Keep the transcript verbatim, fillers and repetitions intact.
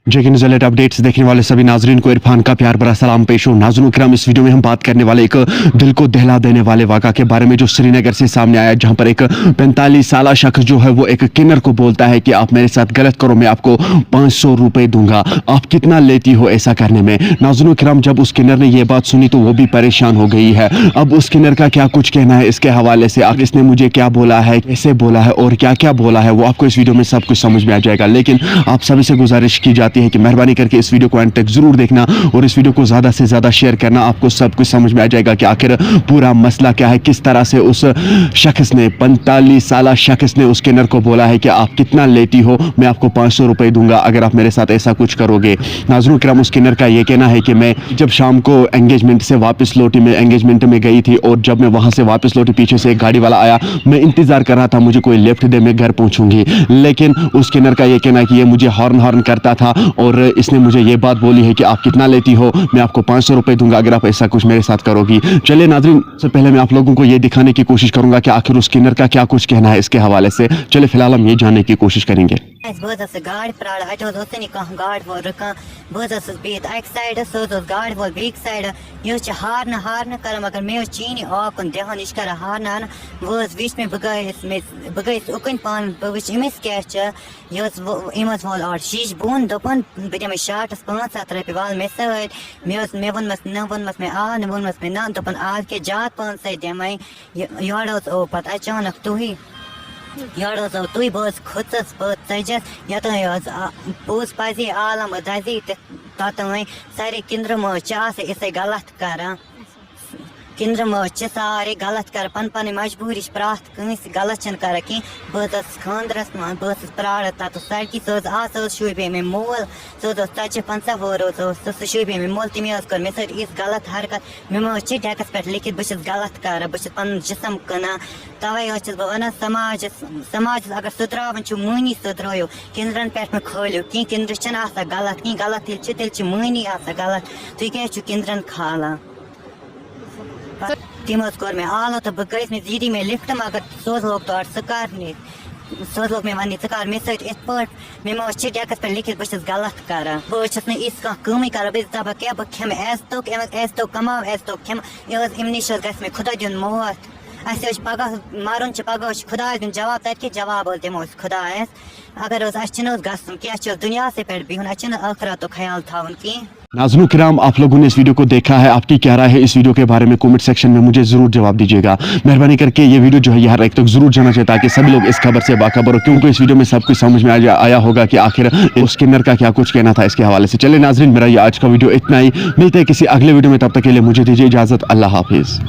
जेके news alert updates देखने वाले सभी नाजरीन को इरफान का प्यार भरा सलाम पेश हो। नाजरीन किराम, इस वीडियो में हम बात करने वाले एक दिल को दहला देने वाले वाक़ा के बारे में, जो श्रीनगर से सामने आया, जहां पर एक पैंतालीस साल शख्स जो है, वो एक किन्नर को बोलता है कि आप मेरे साथ गलत करो, मैं आपको पाँच सौ रुपए दूंगा, आप कितना लेती हो ऐसा करने में। नाजरीन किराम, जब उस किन्नर ने ये बात सुनी तो वो भी परेशान हो गई है। अब उस किन्नर का क्या कुछ कहना है इसके हवाले से, आखिर इसने मुझे क्या बोला है, कैसे बोला है और क्या क्या बोला है, वो आपको इस वीडियो में सब कुछ समझ में आ जाएगा। लेकिन आप सभी से गुजारिश की जाती है कि मेहरबानी करके इस वीडियो को एंड तक जरूर देखना और इस वीडियो को ज्यादा से ज्यादा शेयर करना। आपको सब कुछ समझ में आ जाएगा कि आखिर पूरा मसला क्या है, किस तरह से उस शख्स ने, पैंतालीस साल शख्स ने उस किन्नर को बोला है कि आप कितना लेती हो, मैं आपको पाँच सौ रुपए दूंगा अगर आप मेरे साथ ऐसा कुछ करोगे। नाजरीन किराम, उस किन्नर का ये कहना है कि मैं जब शाम को एंगेजमेंट से वापस लौटी, मैं एंगेजमेंट में गई थी और जब मैं वहां से वापस लौटी, पीछे से एक गाड़ी वाला आया, मैं इंतजार कर रहा था मुझे कोई लिफ्ट दे, मैं घर पहुंचूंगी। लेकिन उस किन्नर का ये कहना है कि ये मुझे हॉर्न हॉर्न करता था और इसने मुझे ये बात बोली है कि आप कितना लेती हो, मैं आपको पाँच सौ रुपए दूंगा अगर आप ऐसा कुछ मेरे साथ करोगी। चलिए नाजरीन, सबसे पहले मैं आप लोगों को ये दिखाने की कोशिश करूंगा कि आखिर उस किन्नर का क्या कुछ कहना है इसके हवाले से। चलिए फिलहाल हम ये जानने की कोशिश करेंगे। اَسہِ بہٕ حظ ٲسٕس گاڑِ پرٛاران، اَتہِ حظ اوسُے نہٕ کانٛہہ گاڑِ وول رُکان۔ بہٕ حظ ٲسٕس بِہِتھ اَکہِ سایڈٕ، سُہ حظ اوس گاڑِ وول بیٚکہِ سایڈٕ۔ یہِ حظ چھِ ہارنہٕ ہارنہٕ کَران، مگر مےٚ حظ چی نہٕ آو کُن دھیان، یہِ چھِ کَران ہارنہٕ ہارنہٕ۔ وۄنۍ حظ وٕچھ مےٚ، بہٕ گٔیَس مےٚ، بہٕ گٔیَس اُکُن پانہٕ، بہٕ وٕچھ أمِس کیٛاہ چھِ۔ یہِ حظ وو-، أمۍ حظ وول اورٕ شیٖشہٕ بۄن، دوٚپُن، "بہٕ دِمَے شاٹَس پانٛژھ ہَتھ رۄپیہِ، وَل مےٚ سۭتۍ۔" مےٚ حظ، مےٚ ووٚنمَس، نہ ووٚنمَس مےٚ آ، نہ ووٚنمَس مےٚ نہ، دوٚپُن، "آز کیٛاہ زیادٕ پَہَن سۭتۍ دِمَے؟" یہِ یورٕ حظ آو پَتہٕ اچانک تُہی، یورٕ حظ آو تُہی، بہٕ حظ کھٔژٕس، بہٕ حظ ژٔجِس، یوٚتام حظ آ-، پوٚز پَزی، عالم حظ دَزی تہٕ توٚتام سارے کِنٛدرٕ مہٕ حظ چھِ آسان یِژھَے غلط کَران۔ کِنٛدرٕ مہٕ حظ چھِ سارے غلط کَران، پَنٕنۍ پَنٕنۍ مجبوٗری چھِ، پرٛٮ۪تھ کٲنٛسہِ غلط چھِنہٕ کَران کینٛہہ۔ بہٕ حظ ٲسٕس خانٛدرَس منٛز، بہٕ ٲسٕس پرٛاران تَتَس سڑکہِ، سُہ حظ آ، سُہ حظ شوٗبے مےٚ مول، سُہ حظ اوس ژَتجی پنٛژاہ وُہُر حظ اوس سُہ، سُہ شوٗبے مےٚ مول، تٔمۍ حظ کٔر مےٚ سۭتۍ یِژھ غلط حرکت۔ مےٚ ما حظ چھِ ڈیکَس پٮ۪ٹھ لیکھِتھ، بہٕ چھَس غلط کَران، بہٕ چھَس پَنُن جِسم کٕنان۔ تَوَے حظ چھَس بہٕ وَنان، سماجَس، سماجَس اگر سُدھراوُن چھُ، مٔہنی سُدھرٲیِو، کِنٛدرَن پٮ۪ٹھ مہٕ کھٲلِو کینٛہہ۔ کِنٛدرٕ چھِنہٕ آسان غلط کینٛہہ، غلط ییٚلہِ چھِ، تیٚلہِ چھِ مٔہنی آسان غلط۔ تُہۍ کیٛازِ چھِو کِنٛدرَن کھالان؟ تٔمۍ حظ کوٚر مےٚ آلو تہٕ بہٕ گٔیَس، مےٚ یہِ دی مےٚ لِفٹ، مگر سُہ حظ لوگ تورٕ سُہ کَرنہِ۔ سُہ حظ لوگ مےٚ وَننہِ، "ژٕ کَر مےٚ سۭتۍ یِتھ پٲٹھۍ؟" مےٚ ما حظ چھِ ڈیکَس پٮ۪ٹھ لیکھِتھ، بہٕ چھَس غلط کَران۔ بہٕ حظ چھَس نہٕ یِژھ کانٛہہ کٲمٕے کَران۔ بہٕ چھَس دَپان، کیٛاہ بہٕ کھٮ۪مہٕ عزتُک، أمۍ عزتُک کَماو عزتُک کھٮ۪مہٕ۔ یہِ حظ، اَمہِ نِش حظ گژھِ مےٚ خۄدا دیُن موت۔ اَسہِ حظ چھِ پَگاہ مَرُن چھِ، پَگاہ حظ چھِ خۄدایَس دیُن جواب، تَتہِ کیٛاہ جواب حظ دِمو أسۍ خۄدایَس؟ اگر حظ اَسہِ چھِنہٕ حظ گژھُن کینٛہہ، اَسہِ چھِ حظ دُنیاہَسٕے پٮ۪ٹھ بِہُن، اَسہِ چھِنہٕ ٲخرَتُک خیال تھاوُن کینٛہہ۔ नाजरीन किराम, आप लोगों ने इस वीडियो को देखा है, आपकी क्या राय है इस वीडियो के बारे में, कमेंट सेक्शन में मुझे जरूर जवाब दीजिएगा। मेहरबानी करके ये वीडियो जो है, ये हर एक तक जरूर जाना चाहिए, ताकि सभी लोग इस खबर से बाखबर हो, क्योंकि इस वीडियो में सब कुछ समझ में आ जा-, आया होगा कि आखिर उस किन्नर का क्या कुछ कहना था इसके हवाले से। चलिए नाजरीन, मेरा ये आज का वीडियो इतना ही। मिलते हैं किसी अगले वीडियो में, तब तक के लिए मुझे दीजिए इजाजत। अल्लाह हाफिज।